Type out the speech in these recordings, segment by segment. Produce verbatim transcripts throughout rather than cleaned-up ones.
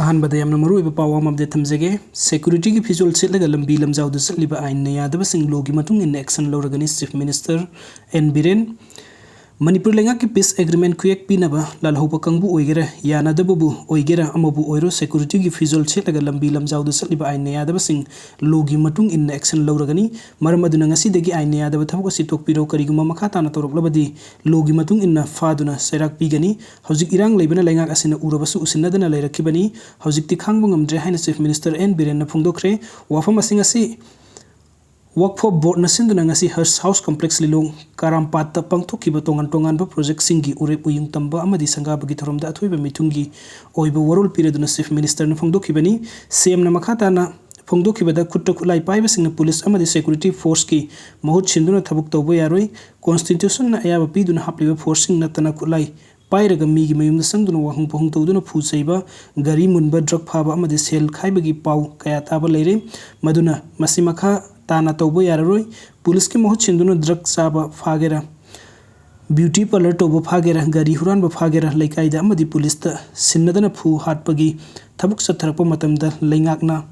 ꯑꯍꯥꯟꯕꯗ ꯌꯥꯝꯅ ꯃꯔꯨꯑꯣꯏꯕ ꯄꯥꯎ ꯑꯃ update ꯊꯝꯖꯒꯦ꯫ Securityꯒꯤ ꯐꯤꯖꯣꯜ ꯁꯦꯠꯂꯒ ꯂꯝꯕꯤ ꯂꯝꯖꯥꯎꯗ ꯆꯠꯂꯤꯕ ꯑꯥꯏꯟꯅ ꯌꯥꯗꯕꯁꯤꯡ lawꯒꯤ ꯃꯇꯨꯡ ꯏꯟꯅ action ꯂꯧꯔꯒꯅꯤ, Chief Minister N Biren. Manipur ꯂꯩꯉꯥꯛꯀꯤ peace agreement ꯈꯨꯌꯦꯛ ꯄꯤꯅꯕ ꯂꯥꯜꯍꯧꯕ ꯀꯥꯡꯕꯨ ꯑꯣꯏꯒꯦꯔꯥ, ꯌꯥꯅꯗꯕꯕꯨ ꯑꯣꯏꯒꯦꯔꯥ, ꯑꯃꯕꯨ ꯑꯣꯏꯔꯣ, securityꯒꯤ ꯐꯤꯖꯣꯜ ꯁꯦꯠꯂꯒ ꯂꯝꯕꯤ ꯂꯝꯖꯥꯎꯗ ꯆꯠꯂꯤꯕ ꯑꯥꯏꯟꯅ ꯌꯥꯗꯕꯁꯤꯡ lawꯒꯤ ꯃꯇꯨꯡ ꯏꯟꯅ action ꯂꯧꯔꯒꯅꯤ꯫ ꯃꯔꯝ ꯑꯗꯨꯅ ꯉꯁꯤꯗꯒꯤ ꯑꯥꯏꯟꯅ ꯌꯥꯗꯕ ꯊꯕꯛ ꯑꯁꯤ ꯇꯣꯛꯄꯤꯔꯣ꯫ ꯀꯔꯤꯒꯨꯝꯕ ꯃꯈꯥ ꯇꯥꯅ ꯇꯧꯔꯛꯂꯕꯗꯤ lawꯒꯤ ꯃꯇꯨꯡ ꯏꯟꯅ ꯐꯥꯗꯨꯅ ꯆꯩꯔꯥꯛ ꯄꯤꯒꯅꯤ꯫ ꯍꯧꯖꯤꯛ ꯏꯔꯥꯡ ꯂꯩꯕꯅ ꯂꯩꯉꯥꯛ ꯑꯁꯤꯅ ꯎꯔꯕꯁꯨ ꯎꯁꯤꯟꯅꯗꯅ ꯂꯩꯔꯛꯈꯤꯕꯅꯤ꯫ ꯍꯧꯖꯤꯛꯇꯤ ꯈꯥꯡꯕ ꯉꯝꯗ꯭ꯔꯦ ꯍꯥꯏꯅ Chief Minister N ꯕꯤꯔꯦꯟꯅ ꯐꯣꯡꯗꯣꯛꯈ꯭ꯔꯦ꯫ ꯋꯥꯐꯝ ꯑꯁꯤꯡ ꯑꯁꯤ Waqf Boardꯅ ꯁꯤꯟꯗꯨꯅ ꯉꯁꯤ Hearst House Complexꯂꯤꯂꯣꯡ ꯀꯥꯔꯥꯝꯄꯥꯠꯇ ꯄꯥꯡꯊꯣꯛꯈꯤꯕ ꯇꯣꯉꯥꯟ ꯇꯣꯉꯥꯟꯕ projectꯁꯤꯡꯒꯤ ꯎꯔꯦꯞ ꯎꯌꯨꯡ ꯇꯝꯕ ꯑꯃꯗꯤ ꯁꯪꯒꯥꯕꯒꯤ ꯊꯧꯔꯝꯗ ꯑꯊꯣꯏꯕ ꯃꯤꯊꯨꯡꯒꯤ ꯑꯣꯏꯕ ꯋꯥꯔꯣꯜ ꯄꯤꯔꯗꯨꯅ Chief Ministerꯅ ꯐꯣꯡꯗꯣꯛꯈꯤꯕꯅꯤ꯫ CMꯅ ꯃꯈꯥ ꯇꯥꯅ ꯐꯣꯡꯗꯣꯛꯈꯤꯕꯗ, ꯈꯨꯠꯇ ꯈꯨꯠꯂꯥꯏ ꯄꯥꯏꯕꯁꯤꯡꯅ police ꯑꯃꯗꯤ security forceꯀꯤ ꯃꯍꯨꯠ ꯁꯤꯟꯗꯨꯅ ꯊꯕꯛ ꯇꯧꯕ ꯌꯥꯔꯣꯏ꯫ Constitutionꯅ ꯑꯌꯥꯕ ꯄꯤꯗꯨꯅ ꯍꯥꯞꯂꯤꯕ forceꯁꯤꯡ ꯅꯠꯇꯅ ꯈꯨꯠꯂꯥꯏ ꯄꯥꯏꯔꯒ ꯃꯤꯒꯤ ꯃꯌꯨꯝꯗ ꯆꯪꯗꯨꯅ ꯋꯥꯍꯪ ꯄꯥꯎꯍꯪ ꯇꯧꯗꯨꯅ ꯐꯨ ꯆꯩꯕ, ꯒꯥꯔꯤ ꯃꯨꯟꯕ, drug ꯐꯥꯕ ꯑꯃꯗꯤ ꯁꯦꯜ ꯈꯥꯏꯕꯒꯤ ꯄꯥꯎ ꯀꯌꯥ ꯇꯥꯕ ꯂꯩꯔꯦ꯫ ꯃꯗꯨꯅ ꯃꯁꯤ ꯃꯈꯥ ꯇꯥꯅ ꯇꯧꯕ ꯌꯥꯔꯔꯣꯏ꯫ Policeꯀꯤ ꯃꯍꯨꯠ ꯁꯤꯟꯗꯨꯅ drug ꯆꯥꯕ ꯐꯥꯒꯦꯔꯥ, beauty parlour ꯇꯧꯕ ꯐꯥꯒꯦꯔꯥ, ꯒꯥꯔꯤ ꯍꯨꯔꯥꯟꯕ ꯐꯥꯒꯦꯔꯥ, ꯂꯩꯀꯥꯏꯗ ꯑꯃꯗꯤ policeꯇ ꯁꯤꯟꯅꯗꯅ ꯐꯨ ꯍꯥꯠꯄꯒꯤ ꯊꯕꯛ ꯆꯠꯊꯔꯛꯄ ꯃꯇꯝꯗ ꯂꯩꯉꯥꯛꯅ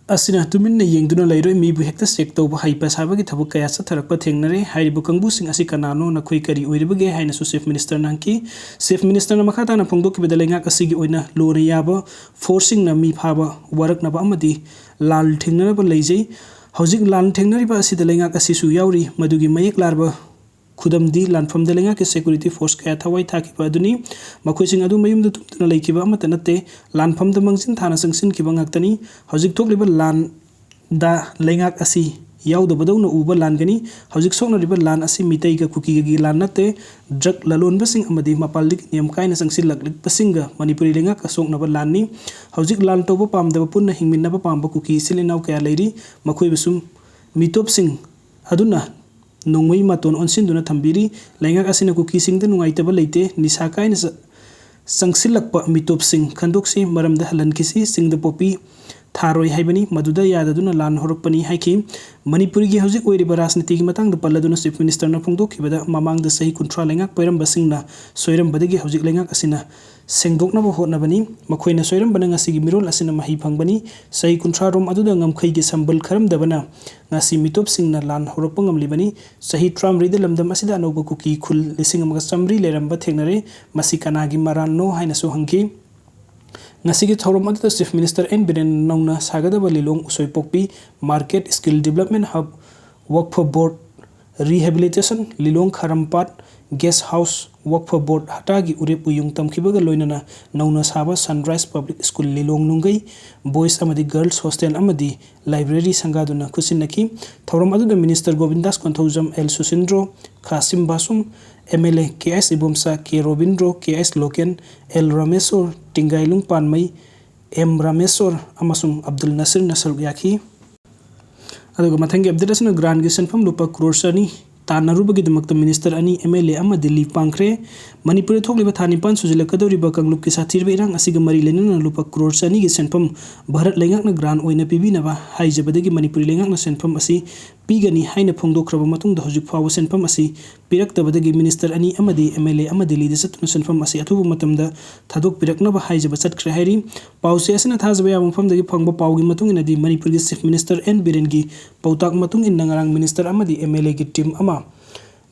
ꯑꯁꯤꯅ ꯇꯨꯃꯤꯟꯅ ꯌꯦꯡꯗꯨꯅ ꯂꯩꯔꯣꯏ꯫ ꯃꯤꯕꯨ ꯍꯦꯛꯇ check ꯇꯧꯕ ꯍꯩꯄꯥ ꯁꯥꯕꯒꯤ ꯊꯕꯛ ꯀꯌꯥ ꯆꯠꯊꯔꯛꯄ ꯊꯦꯡꯅꯔꯦ꯫ ꯍꯥꯏꯔꯤꯕ ꯀꯥꯡꯕꯨꯁꯤꯡ ꯑꯁꯤ ꯀꯅꯥꯅꯣ? ꯅꯈꯣꯏ ꯀꯔꯤ ꯑꯣꯏꯔꯤꯕꯒꯦ? ꯍꯥꯏꯅꯁꯨ Chief Ministerꯅ ꯍꯪꯈꯤ꯫ Chief Ministerꯅ ꯃꯈꯥ ꯇꯥꯅ ꯐꯣꯡꯗꯣꯛꯈꯤꯕꯗ, ꯂꯩꯉꯥꯛ ꯑꯁꯤꯒꯤ ꯑꯣꯏꯅ lawꯅ ꯌꯥꯕ forceꯁꯤꯡꯅ ꯃꯤ ꯐꯥꯕ, ꯋꯥꯔꯛꯅꯕ ꯑꯃꯗꯤ ꯂꯥꯟ ꯊꯦꯡꯅꯅꯕ ꯂꯩꯖꯩ꯫ ꯍꯧꯖꯤꯛ ꯂꯥꯟ ꯊꯦꯡꯅꯔꯤꯕ ꯑꯁꯤꯗ ꯂꯩꯉꯥꯛ ꯑꯁꯤꯁꯨ ꯌꯥꯎꯔꯤ꯫ ꯃꯗꯨꯒꯤ ꯃꯌꯦꯛ ꯂꯥꯔꯕ ꯈꯨꯗꯝꯗꯤ ꯂꯥꯟꯐꯝꯗ ꯂꯩꯉꯥꯛꯀꯤ security force ꯀꯌꯥ ꯊꯋꯥꯏ ꯊꯥꯈꯤꯕ ꯑꯗꯨꯅꯤ꯫ ꯃꯈꯣꯏꯁꯤꯡ ꯑꯗꯨ ꯃꯌꯨꯝꯗ ꯇꯨꯝꯗꯨꯅ ꯂꯩꯈꯤꯕ ꯑꯃꯠꯇ ꯅꯠꯇꯦ, ꯂꯥꯟꯐꯝꯗ ꯃꯥꯡꯖꯤꯟ ꯊꯥꯅ ꯆꯪꯁꯤꯟꯈꯤꯕ ꯉꯥꯛꯇꯅꯤ꯫ ꯍꯧꯖꯤꯛ ꯊꯣꯛꯂꯤꯕ ꯂꯥꯟꯗ ꯂꯩꯉꯥꯛ ꯑꯁꯤ ꯌꯥꯎꯗꯕꯗꯧꯅ ꯎꯕ ꯂꯥꯟꯒꯅꯤ꯫ ꯍꯧꯖꯤꯛ ꯁꯣꯛꯅꯔꯤꯕ ꯂꯥꯟ ꯑꯁꯤ ꯃꯤꯇꯩꯒ ꯀꯨꯀꯤꯒꯒꯤ ꯂꯥꯟ ꯅꯠꯇꯦ, drug ꯂꯂꯣꯟꯕꯁꯤꯡ ꯑꯃꯗꯤ ꯃꯄꯥꯟꯗꯒꯤ ꯅꯤꯌꯝ ꯀꯥꯏꯅ ꯆꯪꯁꯤꯜꯂꯛꯂꯤꯕꯁꯤꯡꯒ ꯃꯅꯤꯄꯨꯔꯤ ꯂꯩꯉꯥꯛꯀ ꯁꯣꯛꯅꯕ ꯂꯥꯟꯅꯤ꯫ ꯍꯧꯖꯤꯛ ꯂꯥꯟ ꯇꯧꯕ ꯄꯥꯝꯗꯕ, ꯄꯨꯟꯅ ꯍꯤꯡꯃꯤꯟꯅꯕ ꯄꯥꯝꯕ ꯀꯨꯀꯤ ꯏꯆꯤꯜ ꯏꯅꯥꯎ ꯀꯌꯥ ꯂꯩꯔꯤ꯫ ꯃꯈꯣꯏꯕꯨꯁꯨ ꯃꯤꯇꯣꯞꯁꯤꯡ ꯑꯗꯨꯅ ꯅꯣꯡꯃꯩ ꯃꯇꯣꯟ ꯑꯣꯟꯁꯤꯟꯗꯨꯅ ꯊꯝꯕꯤꯔꯤ꯫ ꯂꯩꯉꯥꯛ ꯑꯁꯤꯅ ꯀꯨꯀꯤꯁꯤꯡꯗ ꯅꯨꯡꯉꯥꯏꯇꯕ ꯂꯩꯇꯦ꯫ ꯅꯤꯁꯥ ꯀꯥꯏꯅ ꯆ-, ꯆꯪꯁꯤꯜꯂꯛꯄ ꯃꯤꯇꯣꯞꯁꯤꯡ ꯈꯟꯗꯣꯛꯁꯤ, ꯃꯔꯝꯗ ꯍꯜꯍꯟꯈꯤꯁꯤ꯫ ꯆꯤꯡꯗ ꯄꯣꯄꯤ ꯊꯥ ꯊꯥꯔꯣꯏ ꯍꯥꯏꯕꯅꯤ꯫ ꯃꯗꯨꯗ ꯌꯥꯗꯗꯨꯅ ꯂꯥꯟ ꯍꯧꯔꯛꯄꯅꯤ ꯍꯥꯏꯈꯤ꯫ ꯃꯅꯤꯄꯨꯔꯒꯤ ꯍꯧꯖꯤꯛ ꯑꯣꯏꯔꯤꯕ ꯔꯥꯖꯅꯤꯇꯤꯒꯤ ꯃꯇꯥꯡꯗ ꯄꯜꯂꯗꯨꯅ Chief Minister ꯅ ꯐꯣꯡꯗꯣꯛꯈꯤꯕꯗ, ꯃꯃꯥꯡꯗ ꯆꯍꯤ ꯀꯨꯟꯊ꯭ꯔꯥ ꯂꯩꯉꯥꯛ ꯄꯥꯏꯔꯝꯕꯁꯤꯡꯅ ꯁꯣꯏꯔꯝꯕꯗꯒꯤ ꯍꯧꯖꯤꯛ ꯂꯩꯉꯥꯛ ꯑꯁꯤꯅ ꯁꯦꯡꯗꯣꯛꯅꯕ ꯍꯣꯠꯅꯕꯅꯤ꯫ ꯃꯈꯣꯏꯅ ꯁꯣꯏꯔꯝꯕꯅ ꯉꯁꯤꯒꯤ ꯃꯤꯔꯣꯜ ꯑꯁꯤꯅ ꯃꯍꯩ ꯐꯪꯕꯅꯤ꯫ ꯆꯍꯤ ꯀꯨꯟꯊ꯭ꯔꯥ ꯔꯣꯝ ꯑꯗꯨꯗ ꯉꯝꯈꯩꯒꯤ ꯁꯝꯕꯜ ꯈꯔꯝꯗꯕꯅ ꯉꯁꯤ ꯃꯤꯇꯣꯞꯁꯤꯡꯅ ꯂꯥꯟ ꯍꯧꯔꯛꯄ ꯉꯝꯂꯤꯕꯅꯤ꯫ ꯆꯍꯤ ꯇꯔꯥꯃꯔꯤꯗ ꯂꯝꯗꯝ ꯑꯁꯤꯗ ꯑꯅꯧꯕ ꯀꯨꯀꯤ ꯈꯨꯜ ꯂꯤꯁꯤꯡ ꯑꯃꯒ ꯆꯥꯃꯔꯤ ꯂꯩꯔꯝꯕ ꯊꯦꯡꯅꯔꯦ꯫ ꯃꯁꯤ ꯀꯅꯥꯒꯤ ꯃꯔꯥꯜꯅꯣ ꯍꯥꯏꯅꯁꯨ ꯍꯪꯈꯤ꯫ ꯉꯁꯤꯒꯤ ꯊꯧꯔꯝ ꯑꯗꯨꯗ Chief Minister N ꯕꯤꯔꯦꯟꯅ ꯅꯧꯅ ꯁꯥꯒꯗꯕ ꯂꯤꯂꯣꯡ ꯎꯁꯣꯏꯄꯣꯛꯄꯤ Market, Skill Development Hub, Waqf Board Rehabilitation, ꯂꯤꯂꯣꯡ ꯈꯥꯔꯝꯄꯥꯠ Guest House, Waqf Board ꯍꯠꯇꯥꯒꯤ ꯎꯔꯦꯞ ꯎꯌꯨꯡ ꯇꯝꯈꯤꯕꯒ ꯂꯣꯏꯅꯅ ꯅꯧꯅ ꯁꯥꯕ Sunrise Public School ꯂꯤꯂꯣꯡ ꯅꯨꯡꯒꯩ Boys ꯑꯃꯗꯤ Girls Hostel ꯑꯃꯗꯤ library ꯁꯪꯒꯥꯗꯨꯅ ꯈꯨꯠꯁꯤꯟꯅꯈꯤ꯫ ꯊꯧꯔꯝ ꯑꯗꯨꯗ Minister ꯒꯣꯕꯤꯟꯗꯥꯁ ꯀꯣꯟꯊꯧꯖꯝ, ꯑꯦꯜ ꯁꯨꯁꯤꯟꯗ꯭ꯔꯣ, ꯈꯥꯁꯤꯝ ꯕꯥꯁꯨꯝ, MLA ꯀꯦ ꯑꯩꯆ ꯏꯕꯣꯝꯆꯥ, ꯀꯦ ꯔꯣꯕꯤꯟꯗ꯭ꯔꯣ, ꯀꯦ H local, L Rameshwor, ꯇꯤꯡꯒꯥꯏꯂꯨꯡ ꯄꯥꯟꯃꯩ, M Rameshwor ꯑꯃꯁꯨꯡ ꯑꯕꯗꯨꯜ ꯅꯁꯤꯔꯅ ꯁꯔꯨꯛ ꯌꯥꯈꯤ꯫ ꯑꯗꯨꯒ ꯃꯊꯪꯒꯤ update ꯑꯁꯤꯅ grant ꯀꯤ ꯁꯦꯟꯐꯝ ꯂꯨꯄꯥ ꯀ꯭ꯔꯣꯔ ꯆꯅꯤ ꯇꯥꯟꯅꯔꯨꯕꯒꯤꯗꯃꯛꯇ Minister ꯑꯅꯤ, MLA ꯑꯃ ꯗꯤꯜꯂꯤ ꯄꯥꯡꯈ꯭ꯔꯦ꯫ ꯃꯅꯤꯄꯨꯔꯗ ꯊꯣꯛꯂꯤꯕ ꯊꯥ ꯅꯤꯄꯥꯟ ꯁꯨꯖꯤꯜꯂꯛꯀꯗꯧꯔꯤꯕ ꯀꯥꯡꯂꯨꯞꯀꯤ ꯁꯥꯊꯤꯔꯕ ꯏꯔꯥꯡ ꯑꯁꯤꯒ ꯃꯔꯤ ꯂꯩꯅꯅ ꯂꯨꯄꯥ ꯀ꯭ꯔꯣꯔ ꯆꯅꯤꯒꯤ ꯁꯦꯟꯐꯝ ꯚꯥꯔꯠ ꯂꯩꯉꯥꯛꯅ grant ꯑꯣꯏꯅ ꯄꯤꯕꯤꯅꯕ ꯍꯥꯏꯖꯕꯗꯒꯤ ꯃꯅꯤꯄꯨꯔꯤ ꯂꯩꯉꯥꯛꯅ ꯁꯦꯟꯐꯝ ꯑꯁꯤ ꯄꯤꯒꯅꯤ ꯍꯥꯏꯅ ꯐꯣꯡꯗꯣꯛꯈ꯭ꯔꯕ ꯃꯇꯨꯡꯗ ꯍꯧꯖꯤꯛ ꯐꯥꯎꯕ ꯁꯦꯟꯐꯝ ꯑꯁꯤ ꯄꯤꯔꯛꯇꯕꯗꯒꯤ Minister ꯑꯅꯤ ꯑꯃꯗꯤ MLA ꯑꯃ ꯗꯤꯜꯂꯤꯗ ꯆꯠꯇꯨꯅ ꯁꯦꯟꯐꯝ ꯑꯁꯤ ꯑꯊꯨꯕ ꯃꯇꯝꯗ ꯊꯥꯗꯣꯛꯄꯤꯔꯛꯅꯕ ꯍꯥꯏꯖꯕ ꯆꯠꯈ꯭ꯔꯦ ꯍꯥꯏꯔꯤ꯫ ꯄꯥꯎꯆꯦ ꯑꯁꯤꯅ ꯊꯥꯖꯕ ꯌꯥꯕ ꯃꯐꯝꯗꯒꯤ ꯐꯪꯕ ꯄꯥꯎꯒꯤ ꯃꯇꯨꯡ ꯏꯟꯅꯗꯤ ꯃꯅꯤꯄꯨꯔꯒꯤ Chief Minister N ꯕꯤꯔꯦꯟꯒꯤ ꯄꯥꯎꯇꯥꯛ ꯃꯇꯨꯡ ꯏꯟꯅ ꯉꯔꯥꯡ Minister ꯑꯃꯗꯤ MLA ꯒꯤ team ꯑꯃ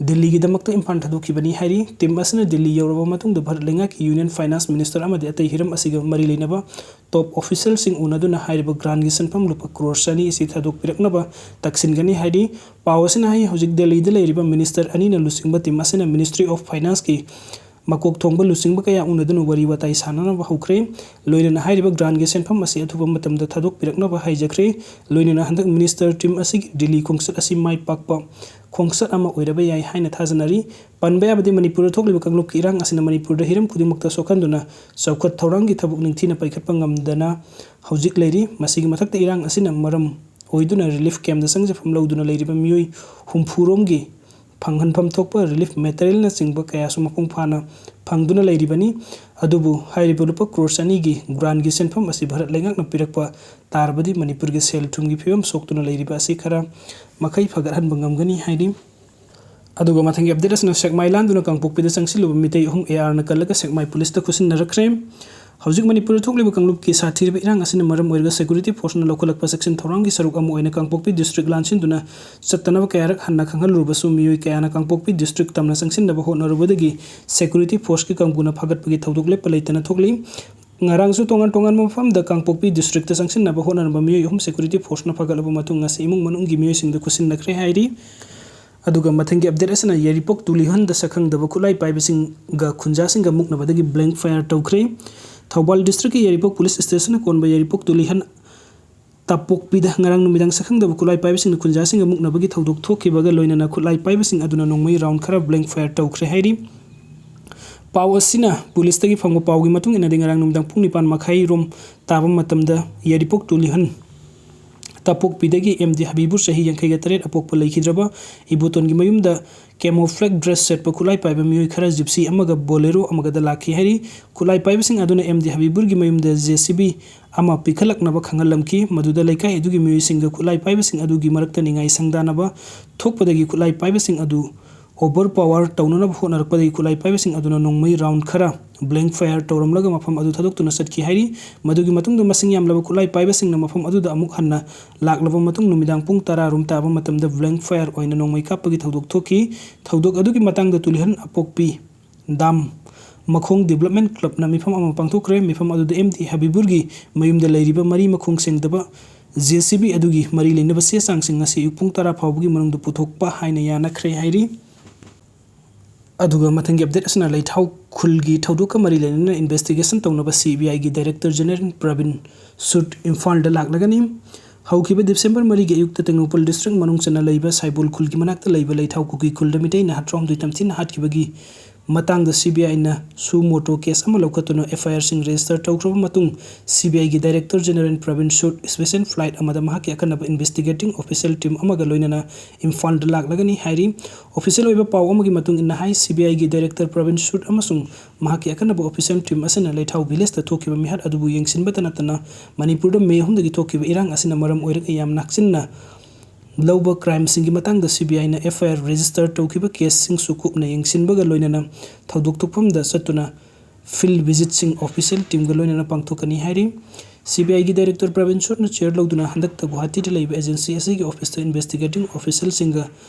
ꯗꯤꯜꯂꯤꯒꯤꯗꯃꯛꯇ ꯏꯝꯐꯥꯜ ꯊꯥꯗꯣꯛꯈꯤꯕꯅꯤ ꯍꯥꯏꯔꯤ꯫ Team ꯑꯁꯤꯅ ꯗꯤꯜꯂꯤ ꯌꯧꯔꯕ ꯃꯇꯨꯡꯗ ꯚꯥꯔꯠ ꯂꯩꯉꯥꯛꯀꯤ Union Finance Minister ꯑꯃꯗꯤ ꯑꯇꯩ ꯍꯤꯔꯝ ꯑꯁꯤꯒ ꯃꯔꯤ ꯂꯩꯅꯕ top official ꯁꯤꯡ ꯎꯅꯗꯨꯅ ꯍꯥꯏꯔꯤꯕ grant ꯀꯤ ꯁꯦꯟꯐꯝ ꯂꯨꯄꯥ ꯀ꯭ꯔꯣꯔ ꯆꯅꯤ ꯑꯁꯤ ꯊꯥꯗꯣꯛꯄꯤꯔꯛꯅꯕ ꯇꯛꯁꯤꯟꯒꯅꯤ ꯍꯥꯏꯔꯤ꯫ ꯄꯥꯎ ꯑꯁꯤꯅ ꯍꯥꯏ, ꯍꯧꯖꯤꯛ ꯗꯤꯜꯂꯤꯗ ꯂꯩꯔꯤꯕ Minister ꯑꯅꯤꯅ ꯂꯨꯆꯤꯡꯕ team ꯑꯁꯤꯅ Ministry of Finance ꯀꯤ ꯃꯀꯣꯛ ꯊꯣꯡꯕ ꯂꯨꯆꯤꯡꯕ ꯀꯌꯥ ꯎꯅꯗꯨꯅ ꯋꯥꯔꯤ ꯋꯥꯇꯥꯏ ꯁꯥꯟꯅꯅꯕ ꯍꯧꯈ꯭ꯔꯦ꯫ ꯂꯣꯏꯅꯅ ꯍꯥꯏꯔꯤꯕ grant ꯀꯤ ꯁꯦꯟꯐꯝ ꯑꯁꯤ ꯑꯊꯨꯕ ꯃꯇꯝꯗ ꯊꯥꯗꯣꯛꯄꯤꯔꯛꯅꯕ ꯍꯥꯏꯖꯈ꯭ꯔꯦ꯫ ꯂꯣꯏꯅꯅ ꯍꯟꯗꯛ Minister team ꯑꯁꯤꯒꯤ ꯗꯤꯜꯂꯤ ꯈꯣꯡꯆꯠ ꯑꯁꯤ ꯃꯥꯏ ꯄꯥꯛꯄ ꯈꯣꯡꯆꯠ ꯑꯃ ꯑꯣꯏꯔꯕ ꯌꯥꯏ ꯍꯥꯏꯅ ꯊꯥꯖꯅꯔꯤ꯫ ꯄꯟꯕ ꯌꯥꯕꯗꯤ ꯃꯅꯤꯄꯨꯔꯗ ꯊꯣꯛꯂꯤꯕ ꯀꯥꯡꯂꯨꯞꯀꯤ ꯏꯔꯥꯡ ꯑꯁꯤꯅ ꯃꯅꯤꯄꯨꯔꯗ ꯍꯤꯔꯝ ꯈꯨꯗꯤꯡꯃꯛꯇ ꯁꯣꯛꯍꯟꯗꯨꯅ ꯆꯥꯎꯈꯠ ꯊꯧꯔꯥꯡꯒꯤ ꯊꯕꯛ ꯅꯤꯡꯊꯤꯅ ꯄꯥꯏꯈꯠꯄ ꯉꯝꯗꯅ ꯍꯧꯖꯤꯛ ꯂꯩꯔꯤ꯫ ꯃꯁꯤꯒꯤ ꯃꯊꯛꯇ ꯏꯔꯥꯡ ꯑꯁꯤꯅ ꯃꯔꯝ ꯑꯣꯏꯗꯨꯅ relief camp ꯇ ꯆꯪꯖꯐꯝ ꯂꯧꯗꯨꯅ ꯂꯩꯔꯤꯕ ꯃꯤꯑꯣꯏ ꯍꯨꯝꯐꯨ ꯔꯣꯝꯒꯤ ꯐꯪꯍꯟꯐꯝ ꯊꯣꯛꯄ relief materialꯅꯆꯤꯡꯕ ꯀꯌꯥꯁꯨ ꯃꯄꯨꯡ ꯐꯥꯅ ꯐꯪꯗꯨꯅ ꯂꯩꯔꯤꯕꯅꯤ꯫ ꯑꯗꯨꯕꯨ ꯍꯥꯏꯔꯤꯕ ꯂꯨꯄꯥ ꯀ꯭ꯔꯣꯔ ꯆꯅꯤꯒꯤ grantꯀꯤ ꯁꯦꯟꯐꯝ ꯑꯁꯤ ꯚꯥꯔꯠ ꯂꯩꯉꯥꯛꯅ ꯄꯤꯔꯛꯄ ꯇꯥꯔꯕꯗꯤ ꯃꯅꯤꯄꯨꯔꯒꯤ ꯁꯦꯜ ꯊꯨꯝꯒꯤ ꯐꯤꯕꯝ ꯁꯣꯛꯇꯨꯅ ꯂꯩꯔꯤꯕ ꯑꯁꯤ ꯈꯔ ꯃꯈꯩ ꯐꯒꯠꯍꯟꯕ ꯉꯝꯒꯅꯤ ꯍꯥꯏꯔꯤ꯫ ꯑꯗꯨꯒ ꯃꯊꯪꯒꯤ update ꯑꯁꯤꯅ ꯁꯦꯛꯃꯥꯏ ꯂꯥꯟꯗꯨꯅ ꯀꯥꯡꯄꯣꯛꯄꯤꯗ ꯆꯪꯁꯤꯜꯂꯨꯕ ꯃꯤꯇꯩ ꯑꯍꯨꯝ ARꯅ ꯀꯜꯂꯒ ꯁꯦꯛꯃꯥꯏ ꯄꯨꯂꯤꯁꯇ ꯈꯨꯠꯁꯤꯟꯅꯔꯛꯈ꯭ꯔꯦ꯫ ꯍꯧꯖꯤꯛ ꯃꯅꯤꯄꯨꯔꯗ ꯊꯣꯛꯂꯤꯕ ꯀꯥꯡꯂꯨꯞꯀꯤ ꯁꯥꯊꯤꯔꯕ ꯏꯔꯥꯡ ꯑꯁꯤꯅ ꯃꯔꯝ ꯑꯣꯏꯔꯒ security forceꯅ ꯂꯧꯈꯠꯂꯛꯄ ꯆꯦꯛꯁꯤꯟ ꯊꯧꯔꯥꯡꯒꯤ ꯁꯔꯨꯛ ꯑꯃ ꯑꯣꯏꯅ ꯀꯥꯡꯄꯣꯛꯄꯤ district ꯂꯥꯟꯁꯤꯟꯗꯨꯅ ꯆꯠꯇꯅꯕ ꯀꯌꯥꯔꯛ ꯍꯟꯅ ꯈꯪꯍꯜꯂꯨꯔꯕꯁꯨ ꯃꯤꯑꯣꯏ ꯀꯌꯥꯅ ꯀꯥꯡꯄꯣꯛꯄꯤ district ꯇꯝꯅ ꯆꯪꯁꯤꯟꯅꯕ ꯍꯣꯠꯅꯔꯨꯕꯗꯒꯤ security forceꯀꯤ ꯀꯥꯡꯕꯨꯅ ꯐꯥꯒꯠꯄꯒꯤ ꯊꯧꯗꯣꯛ ꯂꯦꯞꯄ ꯂꯩꯇꯅ ꯊꯣꯛꯂꯤ꯫ ꯉꯔꯥꯡꯁꯨ ꯇꯣꯉꯥꯟ ꯇꯣꯉꯥꯟꯕ ꯃꯐꯝꯗ ꯀꯥꯡꯄꯣꯛꯄꯤ districtꯇ ꯆꯪꯁꯤꯟꯅꯕ ꯍꯣꯠꯅꯔꯝꯕ ꯃꯤꯑꯣꯏ ꯑꯍꯨꯝ security forceꯅ ꯐꯥꯒꯠꯂꯕ ꯃꯇꯨꯡ ꯉꯁꯤ ꯏꯃꯨꯡ ꯃꯅꯨꯡꯒꯤ ꯃꯤꯑꯣꯏꯁꯤꯡꯗ ꯈꯨꯠꯁꯤꯟꯅꯈ꯭ꯔꯦ ꯍꯥꯏꯔꯤ꯫ ꯑꯗꯨꯒ ꯃꯊꯪꯒꯤ update ꯑꯁꯤꯅ ꯌꯥꯏꯔꯤꯄꯣꯛ ꯇꯨꯂꯤꯍꯟꯗ ꯁꯛꯈꯪꯗꯕ ꯈꯨꯠꯂꯥꯏ ꯄꯥꯏꯕꯁꯤꯡꯒ ꯈꯨꯟꯖꯥꯁꯤꯡꯒ ꯃꯨꯛꯅꯕꯗꯒꯤ blank fire ꯇꯧꯈ꯭ꯔꯦ꯫ ꯊꯧꯕꯥꯜ districtꯀꯤ ꯌꯥꯏꯔꯤꯄꯣꯛ police stationꯅ ꯀꯣꯟꯕ ꯌꯥꯏꯔꯤꯄꯣꯛ ꯇꯨꯂꯤꯍꯟ ꯇꯥꯄꯣꯛꯄꯤꯗ ꯉꯔꯥꯡ ꯅꯨꯃꯤꯗꯥꯡ ꯁꯛꯈꯪꯗꯕ ꯈꯨꯠꯂꯥꯏ ꯄꯥꯏꯕꯁꯤꯡꯅ ꯈꯨꯟꯖꯥꯁꯤꯡꯒ ꯃꯨꯛꯅꯕꯒꯤ ꯊꯧꯗꯣꯛ ꯊꯣꯛꯈꯤꯕꯒ ꯂꯣꯏꯅꯅ ꯈꯨꯠꯂꯥꯏ ꯄꯥꯏꯕꯁꯤꯡ ꯑꯗꯨꯅ ꯅꯣꯡꯃꯩ round ꯈꯔ blank fire ꯇꯧꯈ꯭ꯔꯦ ꯍꯥꯏꯔꯤ꯫ ꯄꯥꯎ ꯑꯁꯤꯅ ꯄꯨꯂꯤꯁꯇꯒꯤ ꯐꯪꯕ ꯄꯥꯎꯒꯤ ꯃꯇꯨꯡ ꯏꯟꯅꯗꯤ ꯉꯔꯥꯡ ꯅꯨꯃꯤꯗꯥꯡ ꯄꯨꯡ ꯅꯤꯄꯥꯟ ꯃꯈꯥꯏ ꯔꯣꯝ ꯇꯥꯕ ꯃꯇꯝꯗ ꯌꯥꯏꯔꯤꯄꯣꯛ ꯇꯨꯂꯤꯍꯟ ꯇꯥꯄꯣꯛꯄꯤꯗꯒꯤ ꯑꯦꯝ ꯗꯤ ꯍꯕꯤꯕꯨꯔ ꯆꯍꯤ ꯌꯥꯡꯈꯩꯒ ꯇꯔꯦꯠ ꯑꯄꯣꯛꯄ ꯂꯩꯈꯤꯗ꯭ꯔꯕ ꯏꯕꯣꯇꯣꯟꯒꯤ ꯃꯌꯨꯝꯗ camouflage dress ꯁꯦꯠꯄ ꯈꯨꯠꯂꯥꯏ ꯄꯥꯏꯕ ꯃꯤꯑꯣꯏ ꯈꯔ Gypsy ꯑꯃꯒ Bolero ꯑꯃꯒꯗ ꯂꯥꯛꯈꯤ ꯍꯥꯏꯔꯤ꯫ ꯈꯨꯠꯂꯥꯏ ꯄꯥꯏꯕꯁꯤꯡ ꯑꯗꯨꯅ ꯑꯦꯝ ꯗꯤ ꯍꯕꯤꯕꯨꯔꯒꯤ ꯃꯌꯨꯝꯗ J C B ꯑꯃ ꯄꯤꯈꯠꯂꯛꯅꯕ ꯈꯪꯍꯜꯂꯝꯈꯤ꯫ ꯃꯗꯨꯗ ꯂꯩꯀꯥꯏ ꯑꯗꯨꯒꯤ ꯃꯤꯑꯣꯏꯁꯤꯡꯒ ꯈꯨꯠꯂꯥꯏ ꯄꯥꯏꯕꯁꯤꯡ ꯑꯗꯨꯒꯤ ꯃꯔꯛꯇ ꯅꯤꯡꯉꯥꯏ ꯁꯪꯗꯥꯅꯕ ꯊꯣꯛꯄꯗꯒꯤ ꯈꯨꯠꯂꯥꯏ ꯄꯥꯏꯕꯁꯤꯡ ꯑꯗꯨ overpower ꯇꯧꯅꯅꯕ ꯍꯣꯠꯅꯔꯛꯄꯗꯒꯤ ꯈꯨꯠꯂꯥꯏ ꯄꯥꯏꯕꯁꯤꯡ ꯑꯗꯨꯅ ꯅꯣꯡꯃꯩ round ꯈꯔ blank fire ꯇꯧꯔꯝꯂꯒ ꯃꯐꯝ ꯑꯗꯨ ꯊꯥꯗꯣꯛꯇꯨꯅ ꯆꯠꯈꯤ ꯍꯥꯏꯔꯤ꯫ ꯃꯗꯨꯒꯤ ꯃꯇꯨꯡꯗ ꯃꯁꯤꯡ ꯌꯥꯝꯂꯕ ꯈꯨꯠꯂꯥꯏ ꯄꯥꯏꯕꯁꯤꯡꯅ ꯃꯐꯝ ꯑꯗꯨꯗ ꯑꯃꯨꯛ ꯍꯟꯅ ꯂꯥꯛꯂꯕ ꯃꯇꯨꯡ ꯅꯨꯃꯤꯗꯥꯡ ꯄꯨꯡ ꯇꯔꯥ ꯔꯣꯝ ꯇꯥꯕ ꯃꯇꯝꯗ blank fire ꯑꯣꯏꯅ ꯅꯣꯡꯃꯩ ꯀꯥꯞꯄꯒꯤ ꯊꯧꯗꯣꯛ ꯊꯣꯛꯈꯤ꯫ ꯊꯧꯗꯣꯛ ꯑꯗꯨꯒꯤ ꯃꯇꯥꯡꯗ ꯇꯨꯂꯤꯍꯟ ꯑꯄꯣꯛꯄꯤ ꯗꯥꯝ ꯃꯈꯣꯡ development clubꯅ ꯃꯤꯐꯝ ꯑꯃ ꯄꯥꯡꯊꯣꯛꯈ꯭ꯔꯦ꯫ ꯃꯤꯐꯝ ꯑꯗꯨꯗ ꯑꯦꯝ ꯗꯤ ꯍꯕꯤꯕꯨꯔꯒꯤ ꯃꯌꯨꯝꯗ ꯂꯩꯔꯤꯕ ꯃꯔꯤ ꯃꯈꯣꯡ ꯁꯦꯡꯗꯕ J C B ꯑꯗꯨꯒꯤ ꯃꯔꯤ ꯂꯩꯅꯕ ꯆꯦ ꯆꯥꯡꯁꯤꯡ ꯉꯁꯤ ꯑꯌꯨꯛ ꯄꯨꯡ ꯇꯔꯥ ꯐꯥꯎꯕꯒꯤ ꯃꯅꯨꯡꯗ ꯄꯨꯊꯣꯛꯄ ꯍꯥꯏꯅ ꯌꯥꯅꯈ꯭ꯔꯦ ꯍꯥꯏꯔꯤ꯫ ꯑꯗꯨꯒ ꯃꯊꯪꯒꯤ update ꯑꯁꯤꯅ ꯂꯩꯊꯥꯎ ꯈꯨꯜꯒꯤ ꯊꯧꯗꯣꯛꯀ ꯃꯔꯤ ꯂꯩꯅꯅ investigation ꯇꯧꯅꯕ C B Iꯒꯤ Director General Praveen ꯁꯨꯗ ꯏꯝꯐꯥꯜꯗ ꯂꯥꯛꯂꯒꯅꯤ꯫ ꯍꯧꯈꯤꯕ December ꯃꯔꯤꯒꯤ ꯑꯌꯨꯛꯇ ꯇꯦꯡꯅꯧꯄꯜ district ꯃꯅꯨꯡ ꯆꯟꯅ ꯂꯩꯕ ꯁꯥꯏꯕꯣꯜ ꯈꯨꯜꯒꯤ ꯃꯅꯥꯛꯇ ꯂꯩꯕ ꯂꯩꯊꯥꯎ ꯀꯨꯀꯤ ꯈꯨꯜꯗ ꯃꯤꯇꯩ ꯅꯍꯥ ꯇꯔꯥꯍꯨꯝꯗꯣꯏ ꯇꯝꯊꯤꯅ ꯍꯥꯠꯈꯤꯕꯒꯤ ꯃꯇꯥꯡꯗ ꯁꯤ ꯕꯤ ꯑꯥꯏꯅ suo motu case ꯑꯃ ꯂꯧꯈꯠꯇꯨꯅ ꯑꯦꯐ ꯑꯥꯏ ꯑꯥꯔꯁꯤꯡ register ꯇꯧꯈ꯭ꯔꯕ ꯃꯇꯨꯡ, ꯁꯤ ꯕꯤ ꯑꯥꯏꯒꯤ director general ꯄ꯭ꯔꯕꯤꯟ ꯁꯨꯗ special flight ꯑꯃꯗ ꯃꯍꯥꯛꯀꯤ ꯑꯈꯟꯅꯕ investigating official team ꯑꯃꯒ ꯂꯣꯏꯅꯅ ꯏꯝꯐꯥꯜꯗ ꯂꯥꯛꯂꯒꯅꯤ ꯍꯥꯏꯔꯤ꯫ Official ꯑꯣꯏꯕ ꯄꯥꯎ ꯑꯃꯒꯤ ꯃꯇꯨꯡ ꯏꯟꯅ ꯍꯥꯏ, ꯁꯤ ꯕꯤ ꯑꯥꯏꯒꯤ director ꯄ꯭ꯔꯕꯤꯟ ꯁꯨꯗ ꯑꯃꯁꯨꯡ ꯃꯍꯥꯛꯀꯤ ꯑꯈꯟꯅꯕ official team ꯑꯁꯤꯅ ꯂꯩꯊꯥꯎ villageꯇ ꯊꯣꯛꯈꯤꯕ ꯃꯤꯍꯥꯠ ꯑꯗꯨꯕꯨ ꯌꯦꯡꯁꯤꯟꯕꯇ ꯅꯠꯇꯅ ꯃꯅꯤꯄꯨꯔꯗ ꯃꯦ ꯑꯍꯨꯝꯗꯒꯤ ꯊꯣꯛꯈꯤꯕ ꯏꯔꯥꯡ ꯑꯁꯤꯅ ꯃꯔꯝ ꯑꯣꯏꯔꯒ ꯌꯥꯝ ꯅꯛꯁꯤꯟꯅ ꯂꯧꯕ crimeꯁꯤꯡꯒꯤ ꯃꯇꯥꯡꯗ ꯁꯤ ꯕꯤ ꯑꯥꯏꯅ ꯑꯦꯐ ꯑꯥꯏ ꯑꯥꯔ register ꯇꯧꯈꯤꯕ caseꯁꯤꯡꯁꯨ ꯀꯨꯞꯅ ꯌꯦꯡꯁꯤꯟꯕꯒ ꯂꯣꯏꯅꯅ ꯊꯧꯗꯣꯛ ꯊꯣꯛꯐꯝꯗ ꯆꯠꯇꯨꯅ field visitꯁꯤꯡ official teamꯒ ꯂꯣꯏꯅꯅ ꯄꯥꯡꯊꯣꯛꯀꯅꯤ ꯍꯥꯏꯔꯤ꯫ ꯁꯤ ꯕꯤ ꯑꯥꯏꯒꯤ director ꯄ꯭ꯔꯕꯤꯟ ꯁꯨꯗꯅ chair ꯂꯧꯗꯨꯅ ꯍꯟꯗꯛꯇ ꯒꯨꯋꯥꯍꯥꯇꯤꯗ ꯂꯩꯕ agency ꯑꯁꯤꯒꯤ officeꯇ investigating officialꯁꯤꯡꯒ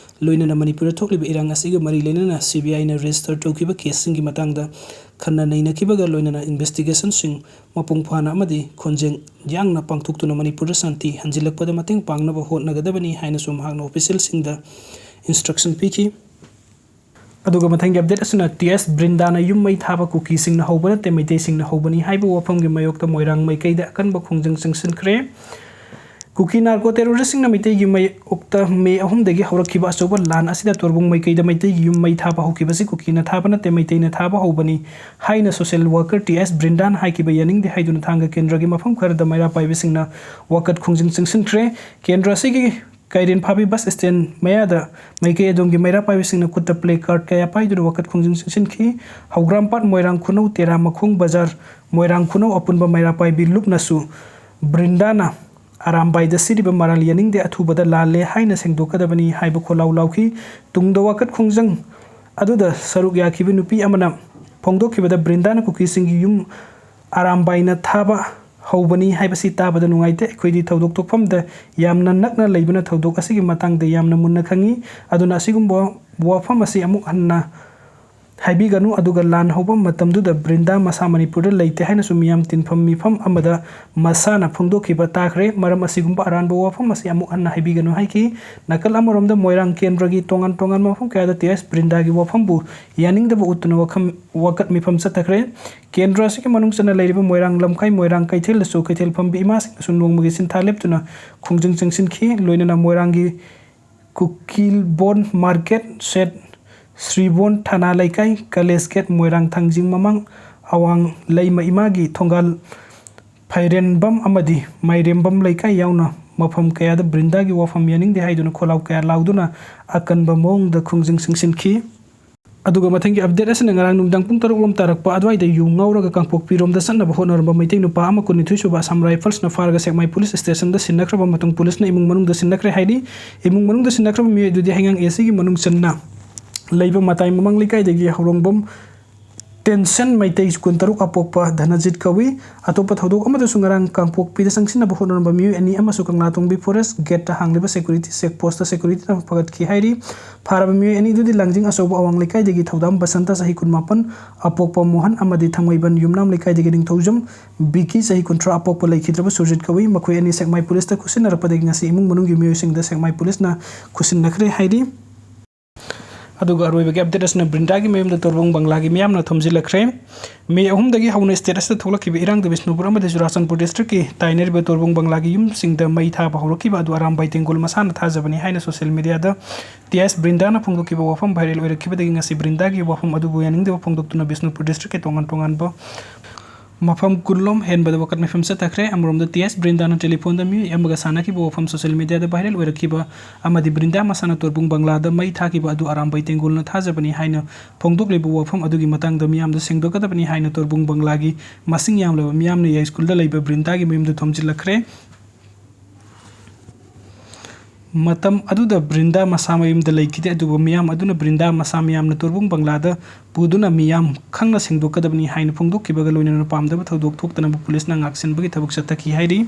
ꯂꯣꯏꯅꯅ ꯃꯅꯤꯄꯨꯔꯗ ꯊꯣꯛꯂꯤꯕ ꯏꯔꯥꯡ ꯑꯁꯤꯒ ꯃꯔꯤ ꯂꯩꯅꯅ ꯁꯤ ꯕꯤ ꯑꯥꯏꯅ register ꯇꯧꯈꯤꯕ caseꯁꯤꯡꯒꯤ ꯃꯇꯥꯡꯗ ꯈꯟꯅ ꯅꯩꯅꯈꯤꯕꯒ ꯂꯣꯏꯅꯅ investigationꯁꯤꯡ ꯃꯄꯨꯡ ꯐꯥꯅ ꯑꯃꯗꯤ ꯈꯣꯟꯖꯦꯜ ꯌꯥꯡꯅ ꯄꯥꯡꯊꯣꯛꯇꯨꯅ ꯃꯅꯤꯄꯨꯔꯗ ꯁꯥꯟꯇꯤ ꯍꯟꯖꯤꯜꯂꯛꯄꯗ ꯃꯇꯦꯡ ꯄꯥꯡꯅꯕ ꯍꯣꯠꯅꯒꯗꯕꯅꯤ ꯍꯥꯏꯅꯁꯨ ꯃꯍꯥꯛꯅ officialꯁꯤꯡꯗ instruction ꯄꯤꯈꯤ꯫ ꯑꯗꯨꯒ ꯃꯊꯪꯒꯤ update ꯑꯁꯤꯅ ꯇꯤ ꯑꯦꯁ ꯕ꯭ꯔꯤꯟꯗꯥꯅ ꯌꯨꯝ ꯃꯩ ꯊꯥꯕ ꯀꯨꯀꯤꯁꯤꯡꯅ ꯍꯧꯕ ꯅꯠꯇꯦ, ꯃꯩꯇꯩꯁꯤꯡꯅ ꯍꯧꯕꯅꯤ ꯍꯥꯏꯕ ꯋꯥꯐꯝꯒꯤ ꯃꯥꯌꯣꯛꯇ ꯃꯣꯏꯔꯥꯡ ꯃꯥꯏꯀꯩꯗ ꯑꯀꯟꯕ ꯈꯣꯡꯖꯪ ꯆꯪꯁꯤꯟꯈ꯭ꯔꯦ꯫ ꯀꯨꯀꯤ narco terroristꯁꯤꯡꯅ ꯃꯩꯇꯩꯒꯤ ꯃꯥꯌꯣꯛꯇ ꯃꯦ ꯑꯍꯨꯝꯗꯒꯤ ꯍꯧꯔꯛꯈꯤꯕ ꯑꯆꯧꯕ ꯂꯥꯟ ꯑꯁꯤꯗ ꯇꯣꯔꯕꯨꯡ ꯃꯥꯏꯀꯩꯗ ꯃꯩꯇꯩꯒꯤ ꯌꯨꯝ ꯃꯩ ꯊꯥꯕ ꯍꯧꯈꯤꯕꯁꯤ ꯀꯨꯀꯤꯅ ꯊꯥꯕ ꯅꯠꯇꯦ, ꯃꯩꯇꯩꯅ ꯊꯥꯕ ꯍꯧꯕꯅꯤ ꯍꯥꯏꯅ social worker ꯇꯤ ꯑꯦꯁ ꯕ꯭ꯔꯤꯟꯗꯥꯅ ꯍꯥꯏꯈꯤꯕ ꯌꯥꯅꯤꯡꯗꯦ ꯍꯥꯏꯗꯨꯅ ꯊꯥꯡꯒ ꯀꯦꯟꯗ꯭ꯔꯒꯤ ꯃꯐꯝ ꯈꯔꯗ ꯃꯩꯔꯥ ꯄꯥꯏꯕꯁꯤꯡꯅ ꯋꯥꯀꯠ ꯈꯣꯡꯖꯪ ꯆꯪꯁꯤꯟꯈ꯭ꯔꯦ꯫ ꯀꯦꯟꯗ꯭ꯔ ꯑꯁꯤꯒꯤ ꯀꯩꯔꯦꯟ ꯐꯥꯕꯤ bus stand ꯃꯌꯥꯗ ꯃꯥꯏꯀꯩ ꯑꯗꯣꯝꯒꯤ ꯃꯩꯔꯥ ꯄꯥꯏꯕꯁꯤꯡꯅ ꯈꯨꯠꯇ placard ꯀꯌꯥ ꯄꯥꯏꯗꯨꯅ ꯋꯥꯀꯠ ꯈꯣꯡꯖꯪ ꯆꯪꯁꯤꯟꯈꯤ꯫ ꯍꯧꯒ꯭ꯔꯥꯝꯄꯥꯠ, ꯃꯣꯏꯔꯥꯡ ꯈꯨꯅꯧ, ꯇꯦꯔꯥ ꯃꯈꯣꯡ ꯕꯖꯥꯔ, ꯃꯣꯏꯔꯥꯡ ꯈꯨꯅꯧ ꯑꯄꯨꯟꯕ ꯃꯩꯔꯥ ꯄꯥꯏꯕꯤ ꯂꯨꯞꯅꯁꯨ ꯕ꯭ꯔꯤꯟꯗꯥꯅ ꯑꯔꯥꯝꯕꯥꯏꯗ ꯁꯤꯔꯤꯕ ꯃꯔꯥꯜ ꯌꯥꯅꯤꯡꯗꯦ, ꯑꯊꯨꯕꯗ ꯂꯥꯜꯂꯦ ꯍꯥꯏꯅ ꯁꯦꯡꯗꯣꯛꯀꯗꯕꯅꯤ ꯍꯥꯏꯕ ꯈꯣꯜꯂꯥꯎ ꯂꯥꯎꯈꯤ꯫ ꯇꯨꯡꯗ ꯋꯥꯀꯠ ꯈꯣꯡꯖꯪ ꯑꯗꯨꯗ ꯁꯔꯨꯛ ꯌꯥꯈꯤꯕ ꯅꯨꯄꯤ ꯑꯃꯅ ꯐꯣꯡꯗꯣꯛꯈꯤꯕꯗ ꯕ꯭ꯔꯤꯟꯗꯥꯅ ꯀꯨꯀꯤꯁꯤꯡꯒꯤ ꯌꯨꯝ ꯑꯔꯥꯝꯕꯥꯏꯅ ꯊꯥꯕ ꯍꯧꯕꯅꯤ ꯍꯥꯏꯕꯁꯤ ꯇꯥꯕꯗ ꯅꯨꯡꯉꯥꯏꯇꯦ꯫ ꯑꯩꯈꯣꯏꯗꯤ ꯊꯧꯗꯣꯛ ꯊꯣꯛꯐꯝꯗ ꯌꯥꯝꯅ ꯅꯛꯅ ꯂꯩꯕꯅ ꯊꯧꯗꯣꯛ ꯑꯁꯤꯒꯤ ꯃꯇꯥꯡꯗ ꯌꯥꯝꯅ ꯃꯨꯟꯅ ꯈꯪꯏ꯫ ꯑꯗꯨꯅ ꯑꯁꯤꯒꯨꯝꯕ ꯋꯥꯐꯝ ꯑꯁꯤ ꯑꯃꯨꯛ ꯍꯟꯅ ꯍꯥꯏꯕꯤꯒꯅꯨ꯫ ꯑꯗꯨꯒ ꯂꯥꯟ ꯍꯧꯕ ꯃꯇꯝꯗꯨꯗ ꯕ꯭ꯔꯤꯟꯗꯥ ꯃꯁꯥ ꯃꯅꯤꯄꯨꯔꯗ ꯂꯩꯇꯦ ꯍꯥꯏꯅꯁꯨ ꯃꯤꯌꯥꯝ ꯇꯤꯟꯐꯝ ꯃꯤꯐꯝ ꯑꯃꯗ ꯃꯁꯥꯅ ꯐꯣꯡꯗꯣꯛꯈꯤꯕ ꯇꯥꯈ꯭ꯔꯦ꯫ ꯃꯔꯝ ꯑꯁꯤꯒꯨꯝꯕ ꯑꯔꯥꯟꯕ ꯋꯥꯐꯝ ꯑꯁꯤ ꯑꯃꯨꯛ ꯍꯟꯅ ꯍꯥꯏꯕꯤꯒꯅꯨ ꯍꯥꯏꯈꯤ꯫ ꯅꯥꯀꯜ ꯑꯃꯔꯣꯝꯗ ꯃꯣꯏꯔꯥꯡ ꯀꯦꯟꯗ꯭ꯔꯒꯤ ꯇꯣꯉꯥꯟ ꯇꯣꯉꯥꯟꯕ ꯃꯐꯝ ꯀꯌꯥꯗ ꯇꯤ ꯑꯦꯁ ꯕ꯭ꯔꯤꯟꯗꯥꯒꯤ ꯋꯥꯐꯝꯕꯨ ꯌꯥꯅꯤꯡꯗꯕ ꯎꯠꯇꯨꯅ ꯋꯥꯈꯝ-, ꯋꯥꯀꯠ ꯃꯤꯐꯝ ꯆꯠꯊꯈ꯭ꯔꯦ꯫ ꯀꯦꯟꯗ꯭ꯔ ꯑꯁꯤꯒꯤ ꯃꯅꯨꯡ ꯆꯟꯅ ꯂꯩꯔꯤꯕ ꯃꯣꯏꯔꯥꯡ ꯂꯝꯈꯥꯏ, ꯃꯣꯏꯔꯥꯡ ꯀꯩꯊꯦꯜꯗꯁꯨ ꯀꯩꯊꯦꯜ ꯐꯝꯕꯤ ꯏꯃꯥꯁꯤꯡꯅꯁꯨ ꯅꯣꯡꯃꯒꯤ ꯁꯤꯟꯊꯥ ꯂꯦꯞꯇꯨꯅ ꯈꯣꯡꯖꯪ ꯆꯪꯁꯤꯟꯈꯤ꯫ ꯂꯣꯏꯅꯅ ꯃꯣꯏꯔꯥꯡꯒꯤ ꯀꯨꯀꯤꯜꯕꯣꯟ market, ꯁꯦꯠ ꯁ꯭ꯔꯤꯕꯣꯟ ꯊꯥꯅꯥ ꯂꯩꯀꯥꯏ, ꯀꯂꯦꯖ ꯒꯦꯠ, ꯃꯣꯏꯔꯥꯡ ꯊꯥꯡꯖꯤꯡ ꯃꯃꯥꯡ, ꯑꯋꯥꯡ ꯂꯩꯃ ꯏꯃꯥꯒꯤ ꯊꯣꯡꯒꯥꯜ, ꯐꯩꯔꯦꯟꯕꯝ ꯑꯃꯗꯤ ꯃꯥꯏꯔꯦꯝꯕꯝ ꯂꯩꯀꯥꯏ ꯌꯥꯎꯅ ꯃꯐꯝ ꯀꯌꯥꯗ ꯕ꯭ꯔꯤꯟꯗꯥꯒꯤ ꯋꯥꯐꯝ ꯌꯥꯅꯤꯡꯗꯦ ꯍꯥꯏꯗꯨꯅ ꯈꯣꯜꯂꯥꯎ ꯀꯌꯥ ꯂꯥꯎꯗꯨꯅ ꯑꯀꯟꯕ ꯃꯑꯣꯡꯗ ꯈꯣꯡꯖꯪ ꯆꯪꯁꯤꯟꯈꯤ꯫ ꯑꯗꯨꯒ ꯃꯊꯪꯒꯤ update ꯑꯁꯤꯅ ꯉꯔꯥꯡ ꯅꯨꯃꯤꯗꯥꯡ ꯄꯨꯡ ꯇꯔꯨꯛ ꯂꯣꯝ ꯇꯥꯔꯛꯄ ꯑꯗꯨꯋꯥꯏꯗ ꯌꯨ ꯉꯥꯎꯔꯒ ꯀꯥꯡꯄꯣꯛꯄꯤꯔꯣꯝꯗ ꯆꯠꯅꯕ ꯍꯣꯠꯅꯔꯝꯕ ꯃꯩꯇꯩ ꯅꯨꯄꯥ ꯑꯃ ꯀꯨꯟꯅꯤꯊꯣꯏ ꯁꯨꯕ ꯑꯁꯥꯝ ꯔꯥꯏꯐꯜꯁꯅ ꯐꯥꯔꯒ ꯁꯦꯛꯃꯥꯏ ꯄꯨꯂꯤꯁ ꯁ꯭ꯇꯦꯁꯟꯗ ꯁꯤꯟꯅꯈ꯭ꯔꯕ ꯃꯇꯨꯡ ꯄꯨꯂꯤꯁꯅ ꯏꯃꯨꯡ ꯃꯅꯨꯡꯗ ꯁꯤꯟꯅꯈ꯭ꯔꯦ ꯍꯥꯏꯔꯤ꯫ ꯏꯃꯨꯡ ꯃꯅꯨꯡꯗ ꯁꯤꯟꯅꯈ꯭ꯔꯕ ꯃꯤꯑꯣꯏ ꯑꯗꯨꯗꯤ ꯍꯩꯉꯥꯡ ꯑꯦ ꯁꯤꯒꯤ ꯃꯅꯨꯡ ꯆꯟꯅ ꯂꯩꯕ ꯃꯇꯥꯏ ꯃꯃꯥꯡ ꯂꯩꯀꯥꯏꯗꯒꯤ ꯍꯧꯔꯣꯡꯕꯝ ꯇꯦꯟꯁꯟ ꯃꯩꯇꯩ ꯀꯨꯟꯇꯔꯨꯛ ꯑꯄꯣꯛꯄ ꯙꯅꯖꯤꯠ ꯀꯧꯏ꯫ ꯑꯇꯣꯞꯄ ꯊꯧꯗꯣꯛ ꯑꯃꯗꯁꯨ ꯉꯔꯥꯡ ꯀꯥꯡꯄꯣꯛꯄꯤꯗ ꯆꯪꯁꯤꯟꯅꯕ ꯍꯣꯠꯅꯔꯝꯕ ꯃꯤꯑꯣꯏ ꯑꯅꯤ ꯑꯃꯁꯨ ꯀꯪꯂꯥꯇꯣꯡꯕꯤ forest gateꯇ ꯍꯥꯡꯂꯤꯕ security check postꯇ securityꯅ ꯐꯒꯠꯈꯤ ꯍꯥꯏꯔꯤ꯫ ꯐꯥꯔꯕ ꯃꯤꯑꯣꯏ ꯑꯅꯤ ꯑꯗꯨꯗꯤ ꯂꯥꯡꯖꯤꯡ ꯑꯆꯧꯕ ꯑꯋꯥꯡ ꯂꯩꯀꯥꯏꯗꯒꯤ ꯊꯧꯗꯥꯝ ꯕꯁꯟꯇ ꯆꯍꯤ ꯀꯨꯟꯃꯥꯄꯟ ꯑꯄꯣꯛꯄ ꯃꯣꯍꯟ ꯑꯃꯗꯤ ꯊꯥꯡꯃꯩꯕꯟ ꯌꯨꯝꯅꯥꯝ ꯂꯩꯀꯥꯏꯗꯒꯤ ꯅꯤꯡꯊꯧꯖꯝ ꯕꯤꯀꯤ ꯆꯍꯤ ꯀꯨꯟꯊ꯭ꯔꯥ ꯑꯄꯣꯛꯄ ꯂꯩꯈꯤꯗ꯭ꯔꯕ ꯁꯨꯔꯖꯤꯠ ꯀꯧꯏ꯫ ꯃꯈꯣꯏ ꯑꯅꯤ ꯁꯦꯛꯃꯥꯏ ꯄꯨꯂꯤꯁꯇ ꯈꯨꯠꯁꯤꯟꯅꯔꯛꯄꯗꯒꯤ ꯉꯁꯤ ꯏꯃꯨꯡ ꯃꯅꯨꯡꯒꯤ ꯃꯤꯑꯣꯏꯁꯤꯡꯗ ꯁꯦꯛꯃꯥꯏ ꯄꯨꯂꯤꯁꯅ ꯈꯨꯠꯁꯤꯟꯅꯈ꯭ꯔꯦ ꯍꯥꯏꯔꯤ꯫ ꯑꯗꯨꯒ ꯑꯔꯣꯏꯕꯒꯤ update ꯑꯁꯤꯅ ꯕ꯭ꯔꯤꯟꯗꯥꯒꯤ ꯃꯌꯨꯝꯗ ꯇꯣꯔꯕꯨꯡ ꯕꯪꯂꯥꯒꯤ ꯃꯤꯌꯥꯝꯅ ꯊꯣꯝꯖꯤꯜꯂꯛꯈ꯭ꯔꯦ꯫ ꯃꯦ ꯑꯍꯨꯝꯗꯒꯤ ꯍꯧꯅ state ꯑꯁꯤꯗ ꯊꯣꯛꯂꯛꯈꯤꯕ ꯏꯔꯥꯡꯗ ꯕꯤꯁꯅꯨꯄꯨꯔ ꯑꯃꯗꯤ ꯆꯨꯔꯥꯆꯥꯟꯄꯨꯔ districtꯀꯤ ꯇꯥꯏꯅꯔꯤꯕ ꯇꯣꯔꯕꯨꯡ ꯕꯪꯂꯥꯒꯤ ꯌꯨꯝꯁꯤꯡꯗ ꯃꯩ ꯊꯥꯕ ꯍꯧꯔꯛꯈꯤꯕ ꯑꯗꯨ ꯑꯔꯥꯝꯕꯥꯏ ꯇꯦꯡꯒꯣꯜꯅ ꯊꯥꯖꯕꯅꯤ ꯍꯥꯏꯅ social mediaꯗ ꯇꯤ ꯑꯦꯁ ꯕ꯭ꯔꯤꯟꯗꯥꯅ ꯐꯣꯡꯗꯣꯛꯈꯤꯕ ꯋꯥꯐꯝ viral ꯑꯣꯏꯔꯛꯈꯤꯕꯗꯒꯤ ꯉꯁꯤ ꯕ꯭ꯔꯤꯟꯗꯥꯒꯤ ꯋꯥꯐꯝ ꯑꯗꯨꯕꯨ ꯌꯥꯅꯤꯡꯗꯕ ꯐꯣꯡꯗꯣꯛꯇꯨꯅ ꯕꯤꯁꯅꯨꯄꯨꯔ districtꯀꯤ ꯇꯣꯉꯥꯟ ꯇꯣꯉꯥꯟꯕ ꯃꯐꯝ ꯀꯨꯟꯂꯣꯝ ꯍꯦꯟꯕꯗ ꯋꯥꯀꯠ ꯃꯤꯐꯝ ꯆꯠꯊꯈ꯭ꯔꯦ꯫ ꯑꯃꯔꯣꯝꯗ ꯇꯤ ꯑꯦꯁ ꯕ꯭ꯔꯤꯟꯗꯥꯅ telephoneꯗ ꯃꯤꯑꯣꯏ ꯑꯃꯒ ꯁꯥꯟꯅꯈꯤꯕ ꯋꯥꯐꯝ social mediaꯗ viral ꯑꯣꯏꯔꯛꯈꯤꯕ ꯑꯃꯗꯤ ꯕ꯭ꯔꯤꯟꯗꯥ ꯃꯁꯥꯅ ꯇꯣꯔꯕꯨꯡ ꯕꯪꯂꯥꯗ ꯃꯩ ꯊꯥꯈꯤꯕ ꯑꯗꯨ ꯑꯔꯥꯝꯕꯥꯏ ꯇꯦꯡꯒꯣꯜꯅ ꯊꯥꯖꯕꯅꯤ ꯍꯥꯏꯅ ꯐꯣꯡꯗꯣꯛꯂꯤꯕ ꯋꯥꯐꯝ ꯑꯗꯨꯒꯤ ꯃꯇꯥꯡꯗ ꯃꯤꯌꯥꯝꯗ ꯁꯦꯡꯗꯣꯛꯀꯗꯕꯅꯤ ꯍꯥꯏꯅ ꯇꯣꯔꯕꯨꯡ ꯕꯪꯂꯥꯒꯤ ꯃꯁꯤꯡ ꯌꯥꯝꯂꯕ ꯃꯤꯌꯥꯝꯅ ꯌꯥꯏꯁ꯭ꯀꯨꯜꯗ ꯂꯩꯕ ꯕ꯭ꯔꯤꯟꯗꯥꯒꯤ ꯃꯌꯨꯝꯗ ꯊꯣꯝꯖꯤꯜꯂꯛꯈ꯭ꯔꯦ꯫ ꯃꯇꯝ ꯑꯗꯨꯗ ꯕ꯭ꯔꯤꯟꯗꯥ ꯃꯁꯥ ꯃꯌꯨꯝꯗ ꯂꯩꯈꯤꯗꯦ, ꯑꯗꯨꯕꯨ ꯃꯤꯌꯥꯝ ꯑꯗꯨꯅ ꯕ꯭ꯔꯤꯟꯗꯥ ꯃꯁꯥ ꯃꯌꯥꯝꯅ ꯇꯣꯔꯕꯨꯡ ꯕꯪꯂꯥꯗ ꯄꯨꯗꯨꯅ ꯃꯤꯌꯥꯝ ꯈꯪꯅ ꯁꯦꯡꯗꯣꯛꯀꯗꯕꯅꯤ ꯍꯥꯏꯅ ꯐꯣꯡꯗꯣꯛꯈꯤꯕꯒ ꯂꯣꯏꯅꯅ ꯄꯥꯝꯗꯕ ꯊꯧꯗꯣꯛ ꯊꯣꯛꯇꯅꯕ ꯄꯨꯂꯤꯁꯅ ꯉꯥꯛꯁꯦꯟꯕꯒꯤ ꯊꯕꯛ ꯆꯠꯊꯈꯤ ꯍꯥꯏꯔꯤ꯫